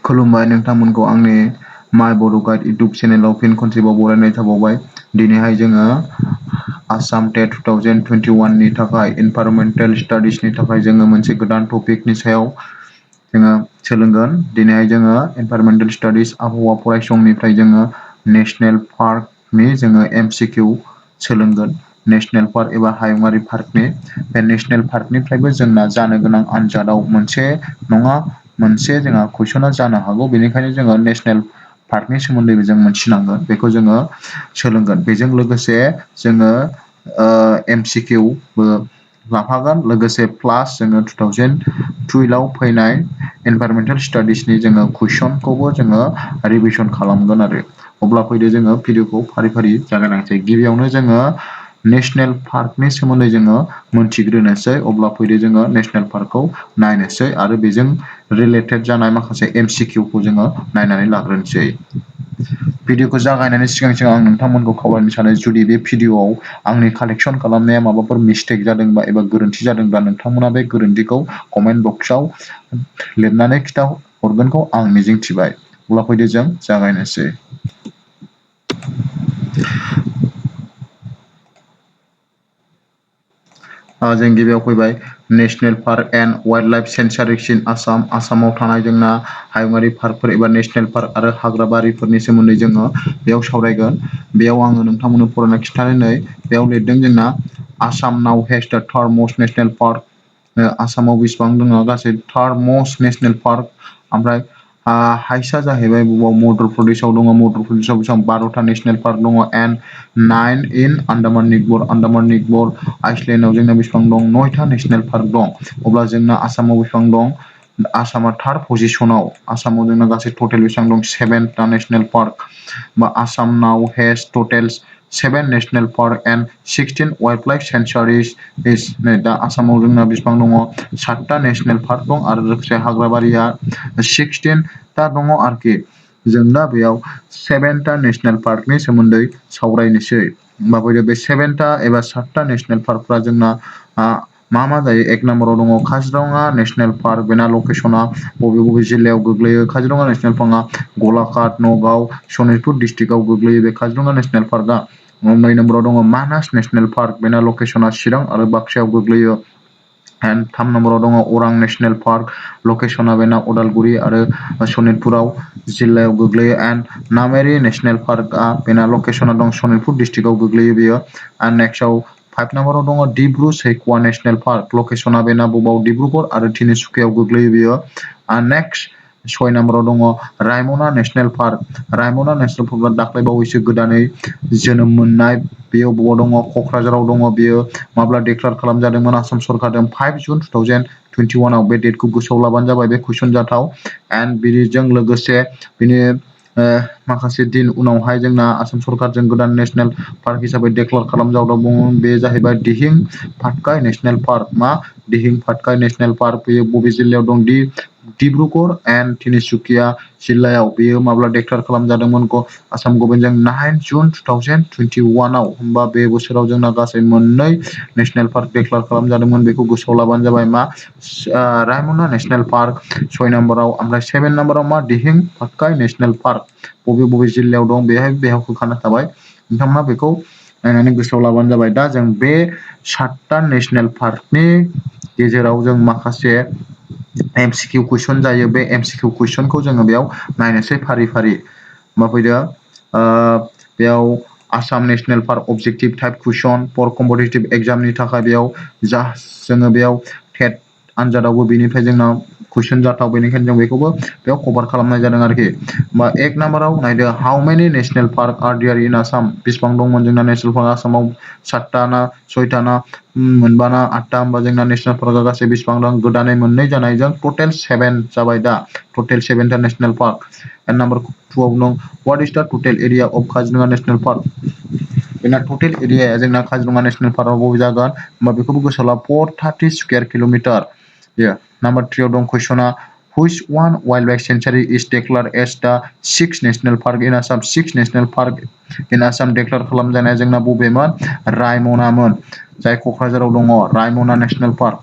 खुलुमबाय नोंथांमोनखौ आंनि माय बर' गाइड इउटुब चेनेलाव फिन खनसेबाव बरायनाय थाबावबाय। दिनैहाय जोङो आसाम टेट 2021 नि थाखाय इनभाइरनमेन्टेल स्टाडिसनि थाखाय जोङो मोनसे गोदान टपिकनि सायाव जोङो सोलोंगोन। दिनैहाय जोङो इनभाइरनमेन्टेल स्टाडिस आबहावा फरायसंनिफ्राय जोङो नेशनेल पार्कनि जोङो MCQ सोलोंगोन। नेशनेल पार्क एबा हायुङारि पार्कनि बे नेशनेल पार्कनिफ्रायबो जोंना जानो गोनां आनजादाव मोनसे नङा मोनसे जोंहा कुइसना जानो हागौ। बेनिखायनो जोङो नेशनेल पार्कनि सोमोन्दैबो जों मिथिनांगोन। बेखौ जोङो सोलोंगोन। बेजों लोगोसे जोङो MCQबो लाफागोन। लोगोसे प्लास जोङो 2012 आव फैनाय इनभाइरनमेन्टेल स्टाडिसनि जोङो कुइसनखौबो जोङो रिभिसन खालामगोन आरो। अब्ला फैदो जोङो भिडिअखौ फारि फारि जागायलांसै। गिबियावनो जोङो नेशनेल पार्कनि सोमोन्दै जोङो मोनथिग्रोनोसै। अब्ला फैदो जोङो नेशनेल पार्कखौ नायनोसै आरो बेजों रिलेटेड जानाय माखासे MCQखौ जोङो नायनानै लाग्रोनोसै। भिडिअखौ जागायनायनि सिगां आं नोंथांमोनखौ खावलायनो सानो, जुदि बे भिडिअआव आंनि कालेक्सन खालामनाया माबाफोर मिस्टेक जादोंबा एबा गोरोन्थि जादोंब्ला नोंथांमोना बे गोरोन्थिखौ कमेन्ट बक्सआव लिरनानै खिथा हरगोनखौ आं मिजिंथिबाय। अब्ला फैदो जों जागायनोसै। जों गिबियाव फैबाय national park and wild life sanctuaries in Assam. आसामाव थानाय जोंना हायुङारि पार्कफोर एबा नेशनेल पार्क आरो हाग्राबारिफोरनि सोमोन्दै जोङो बेयाव सावरायगोन। बेयाव आङो नोंथांमोननो फरायना खिन्थानो नै बेयाव लिरदों जोंना आसाम नाव हेज दा थार्ड मस्ट नेशनेल पार्क। आसामाव बेसेबां दङ? गासै थार्ड मस्ट नेशनेल पार्क। ओमफ्राय हाइस्टआ जाहैबाय बबाव मध्य प्रदेशआव दङ। मध्य प्रदेशआव बेसेबां 12टा नेशनेल पार्क दङ एन्ड 9 इन आन्दामान निकबर। आन्दामान निकबर आइसलेण्डआव जोंना बेसेबां दं? 9टा नेशनेल पार्क दं। अब्ला जोंना आसामाव बेसेबां दं? आसामा थार्ड पजिशनाव। आसामाव जोंना गासै टटेल बेसेबां दं? 7टा national park. Assam now has total 7 national park and 16 wild life sanctuaries. नै दा आसामाव जोंना बेसेबां दङ? 7टा नेशनेल पार्क दं आरो लोगोसे हाग्राबारिया 16टा दङ आरोखि। जों दा बेयाव 7टा नेशनेल पार्कनि सोमोन्दै सावरायनोसै। होमबा फैदो बे 7टा एबा 7टा नेशनेल पार्कफ्रा जोंना मा जायो? एक नम्बराव दङ काजिरङा नेशनेल पार्क। बेना लकेसना बबे बबे जिल्लायाव गोग्लैयो? काजिरङा नेशनेल पार्कआ गलाघाट, नगाव, सनितपुर डिस्ट्रिक्टआव गोग्लैयो बे काजिरङा नेशनेल पार्कआ। 2 नम्बराव दङ मानास नेशनेल पार्क। बेना लकेसना चिरां आरो बाक्सायाव गोग्लैयो। एन्ड 3 नम्बराव दङ अरां नेशनेल पार्क। लकेसना बेना उदालगुरि आरो सनितपुराव जिल्लायाव गोग्लैयो। एन्ड नामेरि नेशनेल पार्कआ बेना लकेसना दं सनितपुर डिस्ट्रिक्टआव गोग्लैयो बेयो। एन्ड नेक्स्टआव 5 नम्बराव दङ डिब्रु सैख'वा नेशनेल पार्क। लकेसना बेना बबाव? डिब्रुगड़ आरो तिनिसुकियाव गोग्लैयो बेयो। नेक्स्ट 6 नम्बराव दङ रायमना नेशनेल पार्क। रायमना नेशनेल पार्कआ दाख्लै बावैसो गोदानै जोनोम मोननाय। बेयो बबाव दङ? क'क्राझाराव दङ बेयो। माब्ला डिक्लेयार खालामजादोंमोन आसाम सरकारजों? 5 जुन 2021 आव। बे डेटखौ गोसोआव लाबानो जाबाय, बे कुइसन जाथाव। एन्ड बेजों लोगोसे बिनि माखासे दिन उनावहाय जोंना आसाम सरकारजों गोदान नेशनेल पार्क हिसाबै डिक्लेयार खालामजादोंमोन। बे जाहैबाय दिहिं पाटकाई नेशनेल पार्क। मा? Dihing Patkai national park. बेयो बबे जिल्लायाव दं? डिब्रुगड़ एन्ड तिनिसुकिया जिल्लायाव। बेयो माब्ला डिक्लेयार खालामजादोंमोन? आसाम गभर्नमेन्टजों 9 जुन 2021 आव। होमबा बे बोसोराव जोंना गासै मोननै नेशनेल पार्क डिक्लेयार खालामजादोंमोन। बेखौ गोसोआव लाबानो जाबाय। मा? रायमना नेशनेल पार्क 6 नम्बराव। ओमफ्राय 7 नम्बराव मा? Dihing Patkai national park. बबे बबे जिल्लायाव दं? बेयाव होखानाय थाबाय। नोंथांमोना बेखौ नायनानै गोसोआव लाबानो जाबाय। दा जों बे 7टा नेशनेल पार्कनि गेजेराव जों माखासे MCQ कुइसन जायो। बे MCQ कुइसनखौ जोङो बेयाव नायनोसै फारि फारि। मा फैदो? बेयाव Assam national park objective type question for competitive एग्जामनि थाखाय बेयाव जोङो बेयाव टेट आनजादावबो बेनिफ्राय जोंनाव कुइसन जाथाव। बेनिखायनो जों बेखौबो बेयाव कभार खालामनाय जादों आरोखि। होमबा 1 नाम्बाराव नायदो हाउ मेनि नेशनेल पार्क आर देयार इन आसाम? बेसेबां दंमोन जोंना नेशनेल पार्क आसामाव? 7टा ना 6टा ना मोनबा ना 8टा? होमबा जोंना नेशनेल पार्कआ गासै बेसेबां दं? गोदानै मोननै जानायजों टटेल 7 जाबाय दा। टटेल 7टा नेशनेल पार्क। एन्ड नाम्बार 2 आव दं what is the total area of Kaziranga national park? बेना टटेल एरियाया जोंना काजिरङा नेशनेल पार्कआव बबे जागोन? होमबा बेखौबो गोसोआव ला 430 स्कुवेर किल'मिटार। नाम्बार 3 आव दं कुइसना which one wildlife sanctuary is declared as the 6th national park in Assam? 6 national park in Assam declare खालामजानाया जोंना बबेमोन? रायमनामोन, जाय क'क्राझाराव दङ। Raimona national park.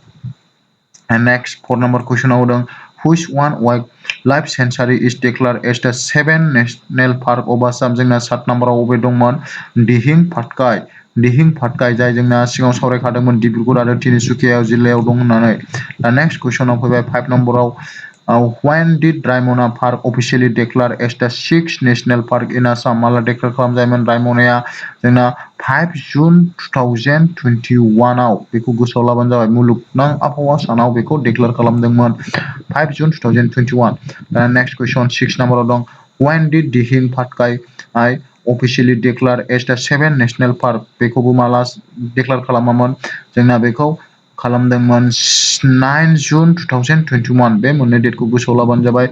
And next 4 number कुइसनाव दं which one wildlife sanctuary is declared as the 7th national park of Assam जोंना 7 नम्बराव अबे दंमोन दिहिं फातखाय जाय जोंना सिगाङाव सावरायखादोंमोन डिब्रुगड़ आरो तिनिसुकिया जिल्लायाव दं होननानै दा नेक्स्ट कुइसनाव फैबाय 5 नम्बराव when did Raimona Park officially declare as the 6th national park in Assam माला declare खालामजायोमोन रायमनाया जोंना 5 जुन 2021 आव बेखौ गोसोआव लाबानो जाबाय मुलुगनां आबहावा सानाव बेखौ declare खालामदोंमोन 5 जुन 2021 दा नेक्स्ट कुइसन 6 नम्बराव दं when did Dihing फातखाय officially declare as the 7th national park बेखौबो माला declare खालामामोन जोंना बेखौ खालामदोंमोन 9 जुन 2021 बे मोननै डेटखौ गोसोआव लाबानो जाबाय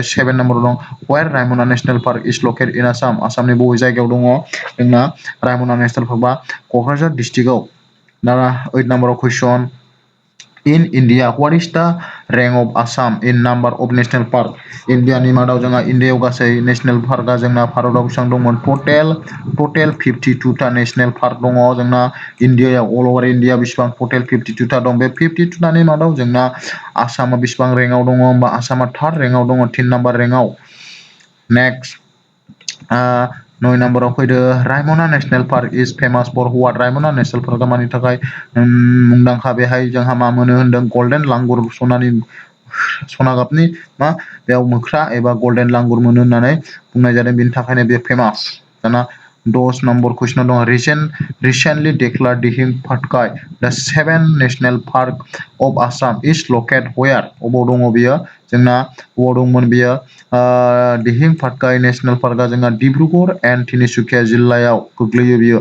7 नम्बराव दं where Raimona national park is located इन आसाम आसामनि बबे जायगायाव दङ जोंना रायमना नेशनेल पार्कआ क'क्राझार डिस्ट्रिक्टआव दा 8 नम्बराव कुइसन in India what is the rank of Assam in number of national park इन्डियानि मादाव जोंहा इन्डियायाव गासै नेशनेल पार्कआ जोंना भारतआव बेसेबां दंमोन टटेल 52 ता नेशनेल पार्क दङ जोंना इन्डियायाव अल ओभार इन्डिया बेसेबां टटेल 52 ता दं बे 52 तानि मादाव जोंना आसामा बेसेबां रेंकआव दङ होनबा आसामा 3rd रेंकआव दङ 3 नम्बर रेंकआव नेक्स्ट 9 नम्बराव फैदो Raimona national park is famous for what Raimona national पार्कआ मानि थाखाय मुंदांखा बेहाय जोंहा मा मोनो होनदों गल्डेन लांगुर सना गाबनि मा बेयाव मोख्रा एबा गल्डेन लांगुर मोनो होननानै बुंनाय जादों बेनि थाखायनो बे फेमास दाना 10 नम्बर कुइसनाव दं recently declared Dihing फातखाय the 7th national park of Assam is located where अबाव दङ बियो जोंना अबाव दंमोन बियो दिहिं फातखाय नेशनेल पार्कआ जोंना डिब्रुगड़ एन्ड तिनिसुकिया जिल्लायाव गोग्लैयो बियो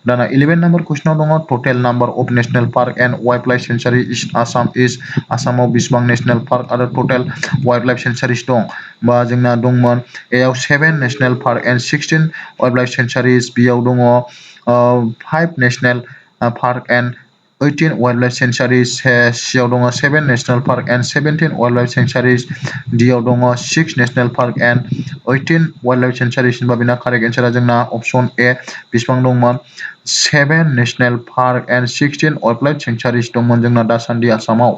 दाना 11 नम्बर कुइसनाव दङ total number of national park and wild life sanctuary in Assam is आसामाव बेसेबां नेशनेल पार्क आरो टटेल वाइल्ड लाइफ सेंचुरीज दं बा जोंना दंमोन एयाव 7 national park and 16 wild life sanctuaries बियाव दङ 5 national park and 18 wild life sanctuaries सियाव दङ 7 national park and 17 wild life sanctuaries डियाव दङ 6 national park and 18 wild life sanctuaries होनबा बेना कारेक्ट एन्सारा जोंना अपसन ए बेसेबां दंमोन 7 national park and 16 wild life sanctuaries दंमोन जोंना दासान्दि आसामाव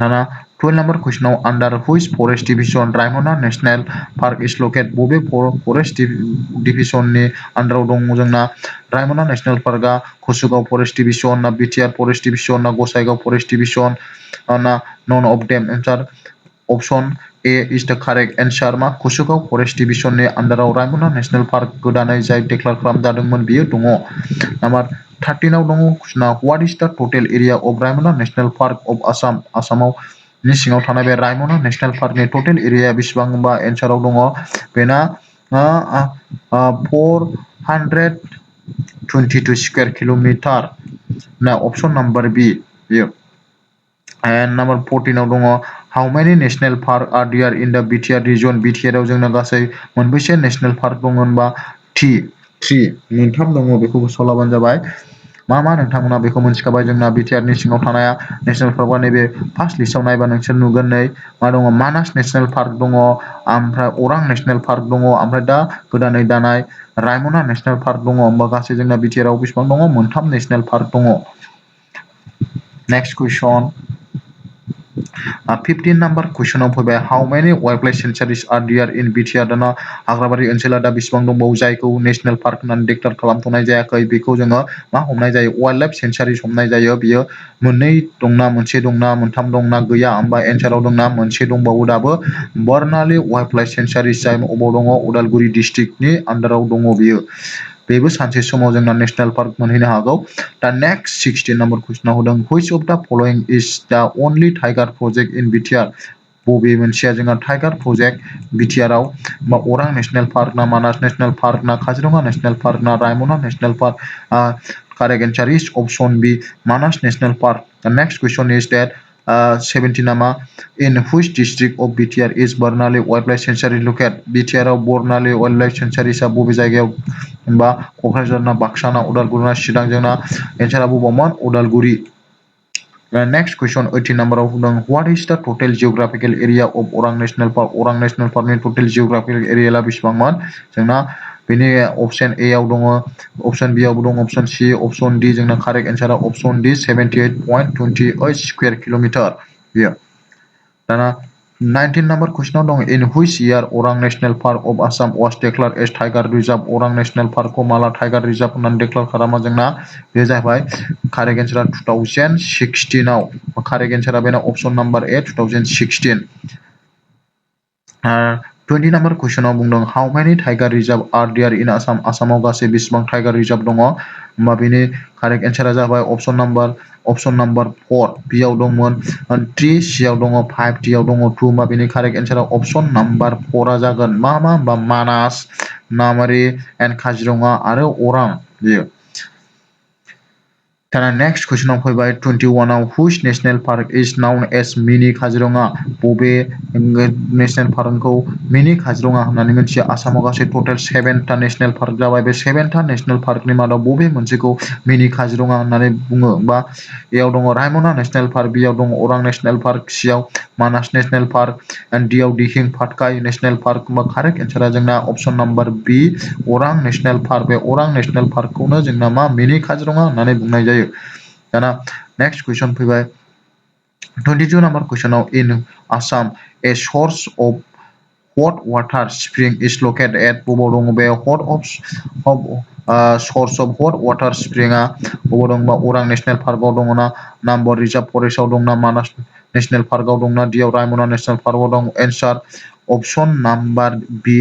दाना 12 नम्बर कुइसनाव under which forest division Raimona national park is located बबे फरेस्ट डिविजननि आन्दाराव दङ जोंना रायमना नेशनेल पार्कआ कुसुगाव फरेस्ट डिविजन ना बिटिआर फरेस्ट डिविजन ना गसाइगाव फरेस्ट डिविजन ना नन अफ देम एन्सार अपसन ए इज द कारेक्ट एन्सार मा कुसुगाव फरेस्ट डिविजननि आन्दाराव रायमना नेशनेल पार्क गोदानै जाय डिक्लेयार खालामजादोंमोन बियो दङ नम्बर 13 आव दङ कुइसना what is the total area of Raimona national park of Assam आसामाव नि सिङाव थानाय बे रायमना नेशनेल पार्कनि टटेल एरिया बेसेबां होनबा एन्साराव दङ बेना 422 स्क्वायर किलोमीटर ना ऑप्शन नंबर बी बियो एन्ड नम्बर 14 आव दङ how many national park are there in the BTR reason BTR आव जोंना गासै मोनबेसे नेशनेल पार्क दङ होनबा 3 मोनथाम दङ बेखौ गोसोआव लाबानो जाबाय मा नोंथांमोना बेखौ मोनथिखाबाय जोंना बिटिआरनि सिङाव थानाया नेशनेल पार्कआ नैबे फार्स्ट लिस्टआव नायबा नोंसोर नुगोन नै मा दङ मानास नेशनेल पार्क दङ ओमफ्राय अरां नेशनेल पार्क दङ ओमफ्राय दा गोदानै दानाय रायमना नेशनेल पार्क दङ होमबा गासै जोंना बिटिआरआव बेसेबां दङ मोनथाम नेशनेल पार्क दङ नेक्स्ट कुइसन 15 नम्बर कुइसनाव फैबाय how many wild life sanctuaries are there in BTR दाना हाग्राबारि ओनसोला दा बेसेबां दंबावो जायखौ नेशनेल पार्क होननानै डिक्लेयार खालामथ'नाय जायाखै बेखौ जोङो मा हमनाय जायो वाइल्ड लाइफ सेंचुरीज हमनाय जायो बियो मोननै दंना मोनसे दंना मोनथाम दंना गैया होमबा एन्साराव दंना मोनसे दंबावो दाबो बर्नाली वाइल्ड लाइफ सेंचुरीज जाय अबाव दङ उदालगुरि डिस्ट्रिक्टनि आन्दाराव दङ बियो बेबो सानसे समाव जोंना नेशनेल पार्क मोनहैनो हागौ दा नेक्स्ट 16 नम्बर कुइसनाव होदों व्हिच अफ द फलोइंग इज द only tiger project in BTR बबे मोनसेया जोंहा टाइगार प्रोजेक्ट बिटिआरआव बा अरां नेशनेल पार्क ना मानास नेशनेल पार्क ना काजिरङा नेशनेल पार्क ना रायमना नेशनेल पार्क करेक्ट एन्सार इज ऑप्शन बी मानास नेशनेल पार्क द नेक्स्ट क्वेश्चन इज दैट 17 नामा इन which district of BTR is Barnali wild life sanctuary located बिटिआरआव बर्नाली वाइल्ड लाइफ सेंचुरीआ बबे जायगायाव होनबा क'क्राझार ना बाक्सा ना उदालगुरि ना चिरां जोंना एन्सारा बबावमोन उदालगुरि नेक्स्ट क्वेश्चन 18 नम्बराव होदों व्हाट इज द टोटल जिअग्राफिकल एरिया अफ अरां नेशनेल पार्कनि टोटल जिअग्राफिकल एरिया बेसेबांमोन जोंना बेनि ऑप्शन ए आव दङ ऑप्शन बी आवबो दङ ऑप्शन सी ऑप्शन डी जोंना कारेक्ट एन्सारा ऑप्शन डी 78.28 स्क्वायर किलोमीटर बियो दाना 19 number question dong in which year Orang National Park of Assam was declared as Tiger Reserve Orang National Park ko mala Tiger Reserve nan declare खालामा जोंना बे जाहैबाय correct answer 2016 आव correct answer बेना option number A 2016 20 number question आव बुंदों how many tiger reserve are there in Assam आसामाव गासै बेसेबां tiger reserve दङ होमबा बेनि correct answer आ जाबाय option number 4 B आव दंमोन 3 C आव दङ 5 D आव दङ 2 होमबा बेनि correct answer आ option number 4 आ जागोन मा होमबा मानास नामेरि and काजिरङा आरो अरां बेयो दाना next question आव फैबाय 21 आव which national park is known as mini Kaziranga बबे नेशनेल पार्कखौ मिनि काजिरङा होननानै मिथियो आसामाव गासै टटेल 7टा नेशनेल पार्क जाबाय बे 7टा नेशनेल पार्कनि मादाव बबे मोनसेखौ मिनि काजिरङा होननानै बुङो बा एयाव दङ रायमना नेशनेल पार्क बियाव दङ अरां नेशनेल पार्क सियाव मानास नेशनेल पार्क एन्ड डियाव दिहिं पाटकाई नेशनेल पार्क होमबा कारेक्ट एन्सारा जोंना अपसन नाम्बार बी अरां नेशनेल पार्क बे अरां नेशनेल पार्कखौनो जोंना मा मिनि काजिरङा होननानै बुंनाय जायो दाना नेक्स्ट कुइसन फैबाय 22 number question in Assam a source of hot water spring is located at बबाव दङ बे source of hot water spring आ बबाव दं बा अरां नेशनेल पार्कआव दङ ना नाम्बर रिजार्भ फरेस्टआव दं ना मानास नेशनेल पार्कआव दं ना डियाव रायमना नेशनेल पार्कआव दं एन्सार अपसन नाम्बार बी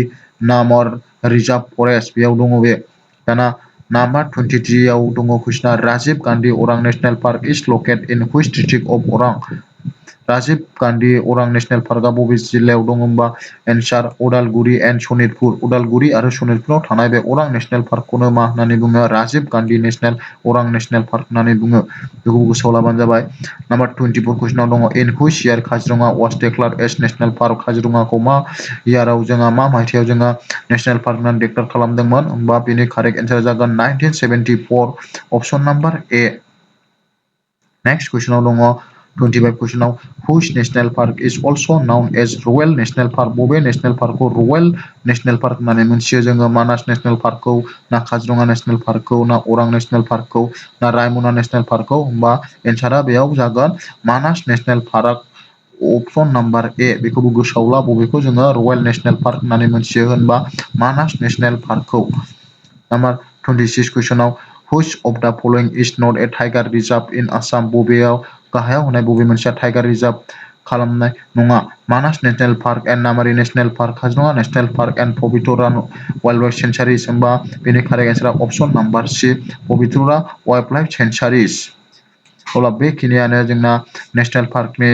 नामर रिजार्भ फरेस्ट बेयाव दङ बे दाना Number 23 आव दङ कुइसना Rajiv Gandhi Orang national park is located in which district of Orang Rajiv Gandhi Orang national पार्कआ बबे जिल्लायाव दं होनबा एन्सार उदालगुरि एन्ड सनितपुर उदालगुरि आरो सनितपुराव थानाय बे अरां नेशनेल पार्कखौनो मा होननानै बुङो राजीव गान्धी नेशनेल अरां नेशनेल पार्क होननानै बुङो बेखौ गोसोआव लाबानो जाबाय नाम्बार 24 कुइसनाव दङ in which year Kaziranga was declared as national park काजिरङाखौ मा इयाराव जोंहा मा मायथाइयाव जोंहा नेशनेल पार्क होननानै डिक्लेयार खालामदोंमोन होमबा बेनि कारेक्ट एन्सारा जागोन 1974 अपसन नाम्बार ए नेक्स्ट कुइसनाव दङ 25 कुइसनाव which national park is also known as Royal National Park बबे नेशनेल पार्कखौ रयेल नेशनेल पार्क होननानै मोनथियो जोङो मानास नेशनेल पार्कखौ ना काजिरङा नेशनेल पार्कखौ ना अरां नेशनेल पार्कखौ ना रायमना नेशनेल पार्कखौ होमबा एन्सारा बेयाव जागोन मानास नेशनेल पार्क अपसन नाम्बार ए बेखौबो गोसोआव ला बबेखौ जोङो रयेल नेशनेल पार्क होननानै मोनथियो होनबा मानास नेशनेल पार्कखौ नाम्बार 26 कुइसनाव which of the following is not a tiger reserve in Assam बबेयाव गाहायाव होनाय बबे मोनसेया टाइगार रिजार्भ खालामनाय नङा Manas national park and Nameri national park Kaziranga national park and Pobitora wild life sanctuaries होनबा बेनि कारेक्ट एन्सारा option number C Pobitora wild life sanctuaries अब्ला बेखिनियानो जोंना नेशनेल पार्कनि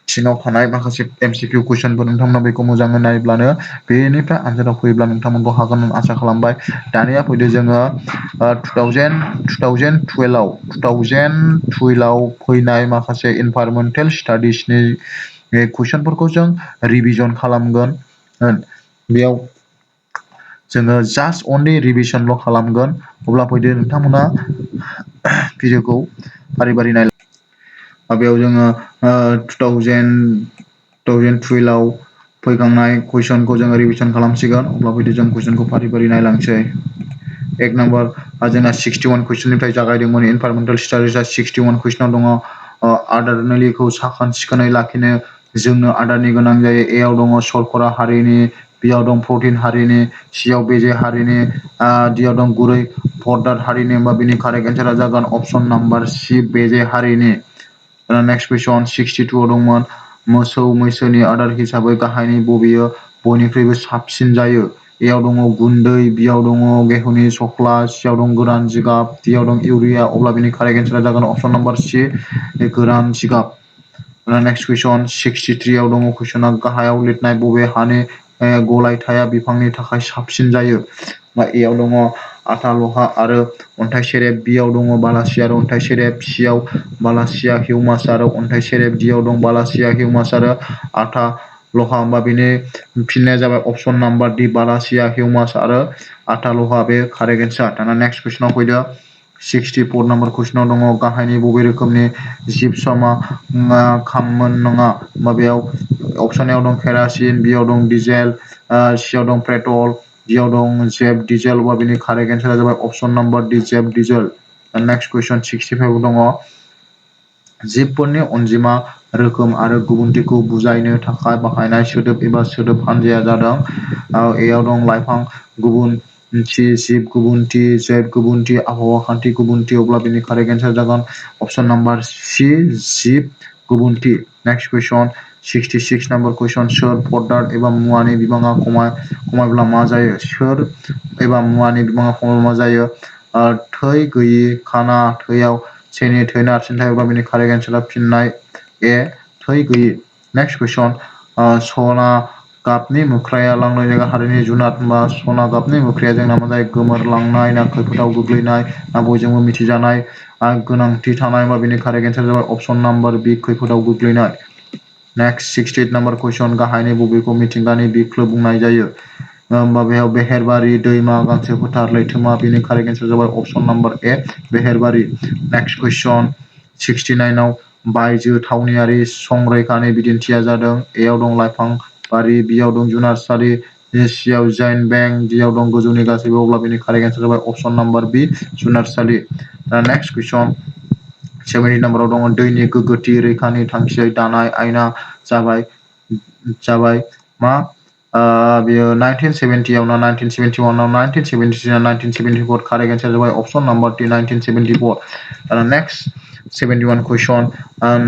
सिङाव थानाय माखासे एमसिकिउ कुइसनफोर नोंथांमोना बेखौ मोजाङै नायब्लानो बेनिफ्राय आनजादाव फैयोब्ला नोंथांमोनखौ हागोन होननानै आसा खालामबाय दानिया फैदो जोङो 2012 आव फैनाय माखासे इनभाइरमेन्टेल स्टाडिसनि कुइसनफोरखौ जों रिभिजन खालामगोन बेयाव जोङो जास्ट अनलि रिभिजनल' खालामगोन अब्ला फैदो नोंथांमोना भिडिअखौ फारि फारि नाय बेयाव जोङो 2012 आव फैखांनाय कुइसनखौ जोङो रिभिजन खालामसिगोन अब्ला फैदो जों कुइसनखौ फारि फारि नायलांसै एक नम्बर जोंना 61 कुइसननिफ्राय जागायदोंमोन इनभाइरमेन्टेल स्टाडिसआ 61 कुइसनाव दङ आदार नलिखौ साखोन सिखोनै लाखिनो जोंनो आदारनि गोनां जायो एआव दङ शर्करा हारिनि बियाव दं प्रटिन हारिनि सियाव बेजे हारिनि डियाव दं गुरै भर्डार हारिनि होमबा बिनि कारेक्ट एन्सारा जागोन अपसन नाम्बार सी बेजे हारिनि नेक्स्ट कुइसन 62 आव दंमोन मोसौ मैसोनि आदार हिसाबै गाहायनि बबेयो बयनिख्रुइबो साबसिन जायो एयाव दङ गुन्दै बियाव दङ गेहुनि सख्ला सियाव दं गोरान जिगाब डियाव दं इउरिया अब्ला बिनि कारेक्ट एन्सारा जागोन अपसन नाम्बार सी गोरान जिगाब नेक्स्ट कुइसन 63 आव दङ कुइसना गाहायाव लिरनाय बबे हानि गलायथाया बिफांनि थाखाय साबसिन जायो एयाव दङ आथा लहा आरो अन्थाइ सेरेब बियाव दङ बालासिया आरो अन्थाइ सेरेब सियाव बालासिया हिउमास आरो अन्थाइ सेरेब डियाव दं बालासिया हिउमास आरो आथा लहा होमबा बेनि फिननाया जाबाय अपसन नाम्बार डी बालासिया हिउमास आरो आथा लहा बे कारेक्ट एन्सार दाना नेक्स्ट कुइसनाव फैदो 64 नाम्बार कुइसनाव दङ गाहायनि बबे रोखोमनि जिबसामा खाममोन नङा माबायाव अपसनाव दं केरासिन बियाव दं डिजेल सियाव दं पेट्रल डियाव दं जेब डिजेल बा बेनि कारेक्ट एन्सारा जाबाय अपसन नाम्बार डी जेब डिजेल नेक्स्ट कुइसन 65 दङ जिबफोरनि अनजिमा रोखोम आरो गुबुनथिखौ बुजायनो थाखाय बाहायनाय सोदोब एबा सोदोब हानजाया जादों एयाव दं लाइफां गुबुनथि जिब गुबुनथि जेट गुबुनथि आबहावा खान्थि गुबुनथि अब्ला बेनि कारेक्ट एन्सार जागोन अप्शन नाम्बार सि जिब गुबुनथि नेक्स्ट कुइसन 66 नाम्बार कुइसन सोर पदार्थ एबा मुवानि बिबाङा खमायब्ला मा जायो सोर एबा मुवानि बिबाङा खमायब्ला मा जायो थै गैयि खाना थैयाव सेनि थै नारसिनथाय अब्ला बेनि कारेक्ट एन्सारा फिननाय ए थै गैयि नेक्स्ट कुइसन सना गाबनि मोख्राया लांदां जायगा हारिनि जुनार होनबा सना गाबनि मोख्राया जोंना मा जायो गोमोरलांनाय ना खैफोदाव गोग्लैनाय ना बयजोंबो मिथिजानाय गोनांथि थानाय बा बेनि कारेक्ट एन्सार जाबाय अप्शन नाम्बार बि खैफोदाव गोग्लैनाय नेक्स्ट 68 नाम्बार कुइसन गाहायनि बबेखौ मिथिंगानि बिख्लो बुंनाय जायो होमबा बेयाव बेहेरबारि दैमा गांसो फोथार लैथोमा बेनि कारेक्ट एन्सार जाबाय अप्शन नाम्बार ए बेहेरबारि नेक्स्ट कुइसन 69 आव बायजो थावनियारि संरैखानि बिदिन्थिया जादों एआव दं लाइफां बारि बियाव दं जुनारसालि सियाव जैन बेंक डियाव दं गोजौनि गासैबो अब्ला बेनि कारेक्ट एन्सार जाबाय अप्शन नाम्बार बि जुनारसालि नेक्स्ट कुइसन 70 नाम्बाराव दङ दैनि गोग्गोथि रैखानि थांखियै दानाय आयना जाबाय मा बेयो 1970 ना 1971 नाव 1973 ना 1974 कारेक्ट एन्सार जाबाय अप्शन नाम्बार टी 1974 नेक्स्ट 71 कुइसन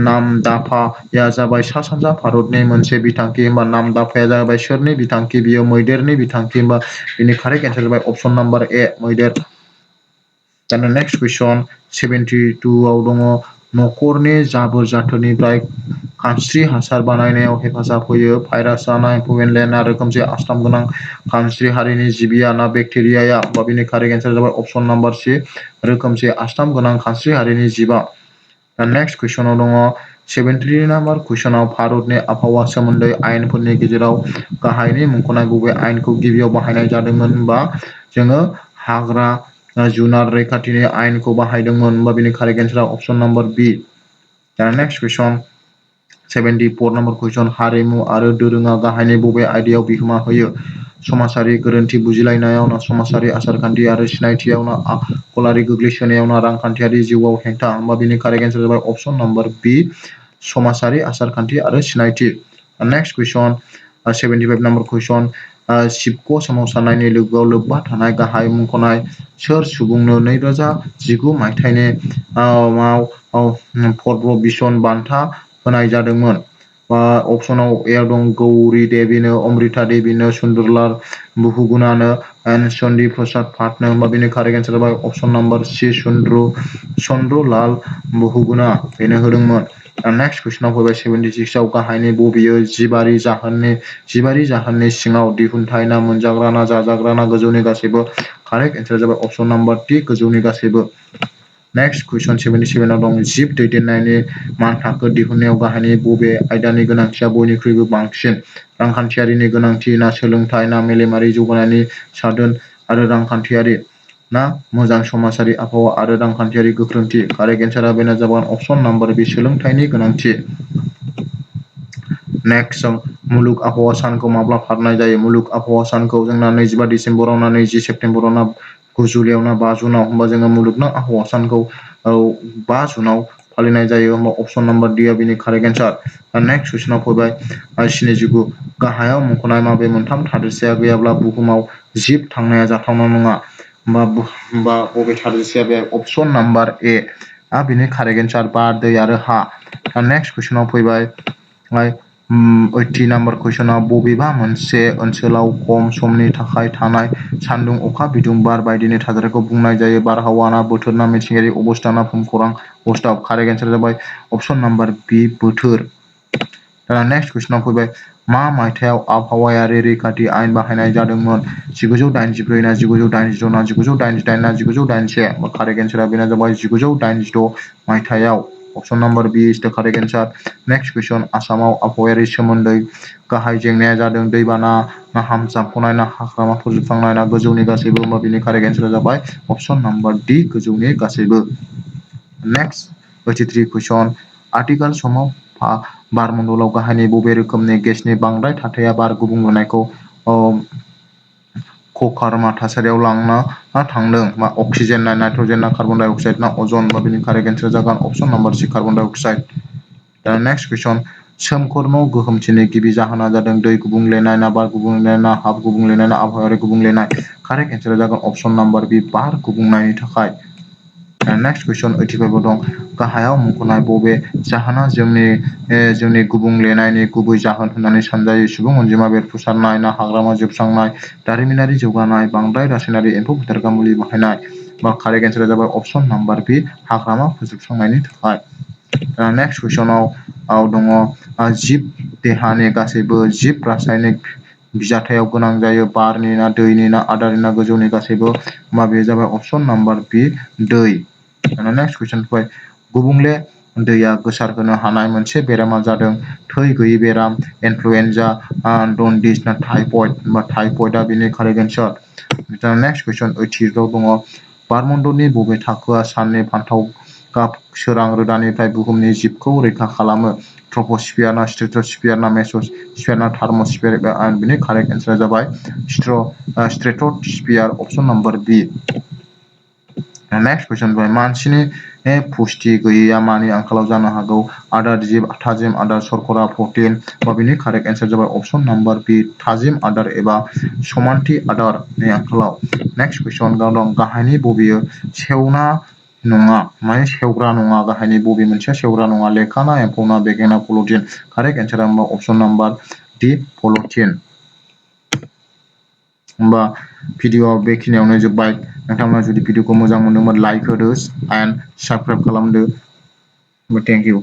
नामदाफाया जाबाय सा सानजा भारतनि मोनसे बिथांखि होमबा नामदाफाया जाबाय सोरनि बिथांखि बियो मैदेरनि बिथांखि होमबा बिनि कारेक्ट एन्सार जाबाय अप्शन नाम्बार ए मैदेर दाना नेक्स्ट कुइसन 72 आव दङ न'खरनि जाबोर जाथोरनिफ्राय खानस्रि हासार बानायनायाव हेफाजाब होयो भाइरास जानाय एम्फौ एनलाया रोखोमसे आसथाम गोनां खानस्रि हारिनि जिबिया ना बेक्टेरियाया बा बेनि कारेक्ट एन्सार जाबाय अप्शन नाम्बार सि रोखोमसे आसथाम गोनां खानस्रि हारिनि जिबा नेक्स्ट कुइसनाव दङ 73 नाम्बार कुइसनाव भारतनि आबहावा सोमोन्दै आयेनफोरनि गेजेराव गाहायनि मुंख'नाय बबे आयेनखौ गिबियाव बाहायनाय जादोंमोन होनबा जोङो हाग्रा जुनार रैखाथिनि आयेनखौ बाहायदोंमोन होनबा बेनि कारेक्ट एन्सारा अप्शन नाम्बार बि दा नेक्स्ट कुइसन 74 नाम्बार कुइसन हारिमु आरो दोरोङा गाहायनि बबे आयदायाव बिहोमा होयो समाजारि गोरोन्थि बुजिलायनायाव ना समाजारि आसारखान्थि आरो सिनायथियाव ना आखलारि गोग्लैसोनायाव ना रांखान्थियारि जिउआव हेंथा होमबा बेनि कारेक्ट एन्सार जाबाय अप्शन नाम्बार बि समाजारि आसारखान्थि आरो सिनायथि नेक्स्ट कुइसन 75 नाम्बार कुइसन सिबक' सोमावसारनायनि लोगोआव लोब्बा थानाय गाहाय मुंख'नाय सोर सुबुंनो 2019 मायथाइनि पद्म भीषण बान्था होनाय जादोंमोन अपसनाव ए दं गौरी देवीनो अमृता देवीनो सुन्दरलाल बुहुगुनानो एन्ड चन्डी प्रसाद पाठनो होमबा बेनि कारेक्ट एन्सार जाबाय अप्शन नाम्बार सि चन्द्रलाल बुहुगुना बेनो होदोंमोन नेक्स्ट कुइसनाव फैबाय 76 आव गाहायनि बबेयो जिबारि जाहोननि सिङाव दिहुनथाय ना मोनजाग्रा ना जाजाग्रा ना गोजौनि गासैबो कारेक्ट एन्सार जाबाय अप्शन नाम्बार टी गोजौनि गासैबो नेक्स्ट कुइसन 77 आव दं जिब दैदेननायनि मानथाखो दिहुननायाव गाहायनि बबे आयदानि गोनांथिया बयनिख्रुइबो बांसिन रांखान्थियारिनि गोनांथि ना सोलोंथाइ ना मेलेमारि जौगानायनि साधोन आरो रांखान्थियारि ना मोजां समाजारि आबहावा आरो रांखान्थियारि गोख्रोंथि कारेक्ट एन्सारा बेनो जाबाय अप्शन नाम्बार बि सोलोंथाइनि गोनांथि नेक्स्ट मुलुग आबहावा सानखौ माब्ला फालिनाय जायो मुलुग आबहावा सानखौ जोंना 25 डिसेम्बराव ना 20 सेप्तेम्बराव ना 9 जुलाइआव ना 5 जुनाव होमबा जोङो मुलुगनां आबहावा सानखौ 5 जुनाव फालिनाय जायो होमबा अप्शन नाम्बार डि आ बेनि कारेक्ट एन्सार नेक्स्ट कुइसनाव फैबाय 79 गाहायाव मुंख'नाय माबे मोनथाम थादेरसाया गैयाब्ला बुहुमाव जिब थांनाया जाथावना नङा होमबा बबे थादेरसाया बे अप्शन नाम्बार ए आ बेनि कारेक्ट एन्सार बार दै आरो हा नेक्स्ट कुइसनाव फैबाय 80 नाम्बार कुइसनाव बबेबा मोनसे ओनसोलाव खम समनि थाखाय थानाय सान्दुं अखा बिदुं बार बायदिनि थासारिखौ बुंनाय जायो बारहावा ना बोथोर ना मिथिंगायारि अबस्था ना भुमखौरां अबस्था कारेक्ट एन्सार जाबाय अप्शन नाम्बार बि बोथोर दाना नेक्स्ट कुइसनाव फैबाय मा मायथाइयाव आबहावायारि रैखाथि आयेन बाहायनाय जादोंमोन 1984 ना 1986 ना 1988 ना 1981 कारेक्ट एन्सारा बेनो जाबाय 1986 मायथाइयाव अप्शन नाम्बार बि इज द कारेक्ट एन्सार नेक्स्ट कुइसन आसामाव आबहावायारि सोमोन्दै गाहाय जेंनाया जादों दैबाना ना हाम जामख'नाय ना हाग्रामा फोजोबस्रांनाय ना गोजौनि गासैबो होमबा बेनि कारेक्ट एन्सारा जाबाय अप्शन नाम्बार डि गोजौनि गासैबो नेक्स्ट 83 कुइसन आथिखाल समाव बारमण्डलाव गाहायनि बबे रोखोमनि गेसनि बांद्राय थाथाया बार गुबुंनायखौ ककारमा थासारियाव लांना थांदों मा अक्सिजेन ना नाइट्रजेन ना कार्बन डाइ अक्साइड ना अजन बा बेनि कारेक्ट एन्सार जागोन अप्शन नाम्बार सि कार्बन डाइ अक्साइड नेक्स्ट कुइसन सोमखोरनो गोहोमथिनि गिबि जाहोना जादों दै गुबुंलेनाय ना बार गुबुंलेनाय ना हा गुबुंलेनाय ना आबहावायारि गुबुंलेनाय कारेक्ट एन्सारा जागोन अप्शन नाम्बार बी बार गुबुंनायनि थाखाय नेक्स्ट कुइसन 85 दं गाहायाव मुंख'नाय बबे जाहोना जोंनि गुबुंलेनायनि गुबै जाहोन होननानै सानजायो सुबुं अनजिमा बेरफुसारनाय ना हाग्रामा जोबस्रांनाय दारिमिनारि जौगानाय बांद्राय रासायनारि एम्फौ बुथारग्रा मुलि बाहायनाय बा कारेक्ट एन्सारा जाबाय अप्शन नाम्बार बी हाग्रामा फोजोबस्रांनायनि थाखाय नेक्स्ट कुइसनाव दङ जिब देहानि गासैबो जिब रासायनिक बिजाथायाव गोनां जायो बारनि ना दैनि ना आदारनि ना गोजौनि गासैबो माबे जाबाय अप्शन नाम्बार बी दै नेक्स्ट कुइसन फैबाय गुबुंले दैया गोसारहोनो हानाय मोनसे बेरामा जादों थै गैयै बेराम इनफ्लुएन्जा दन्दिस ना टाइफयड बा टाइफयडआ बेनि कारेक्ट एन्सार नेक्स्ट कुइसन 80 दङ बारमण्डलनि बबे थाखोआ साननि फान्थाव गाब सोरां रोदानिफ्राय बुहुमनि जिबखौ रैखा खालामो ट्रपस्फियार ना स्ट्रेटोस्फियार ना मेसोस्फियार ना थार्मोस्फियार बिनि कारेक्ट एन्सारा जाबाय स्ट्रेटोस्फियार अप्शन नाम्बार बी नेक्स्ट कुइसन फैबाय मानसिनि पुष्टि गैयैया मानि आंखालाव जानो हागौ आदार जिब थाजिम आदार शर्करा प्रटिन बा बिनि कारेक्ट एन्सार जाबाय अप्शन नाम्बार बी थाजिम आदार एबा समानथि आदारनि आंखालाव नेक्स्ट कुइसन दं गाहायनि बबेयो सेवना नङा माने सेवग्रा नङा गाहायनि बबे मोनसेया सेवग्रा नङा लेखा ना एम्फौ ना बेगे ना पलिथिन कारेक्ट एन्सारा होमबा अप्शन नाम्बार डि पलिथिन होमबा भिडिअ'आ बेखिनियावनो जोब्बाय नोंथांमोना जुदि भिडिअ'खौ मोजां मोनदोंबा लाइक होदो एन्ड साबस्क्राइब खालामदो थेंक इउ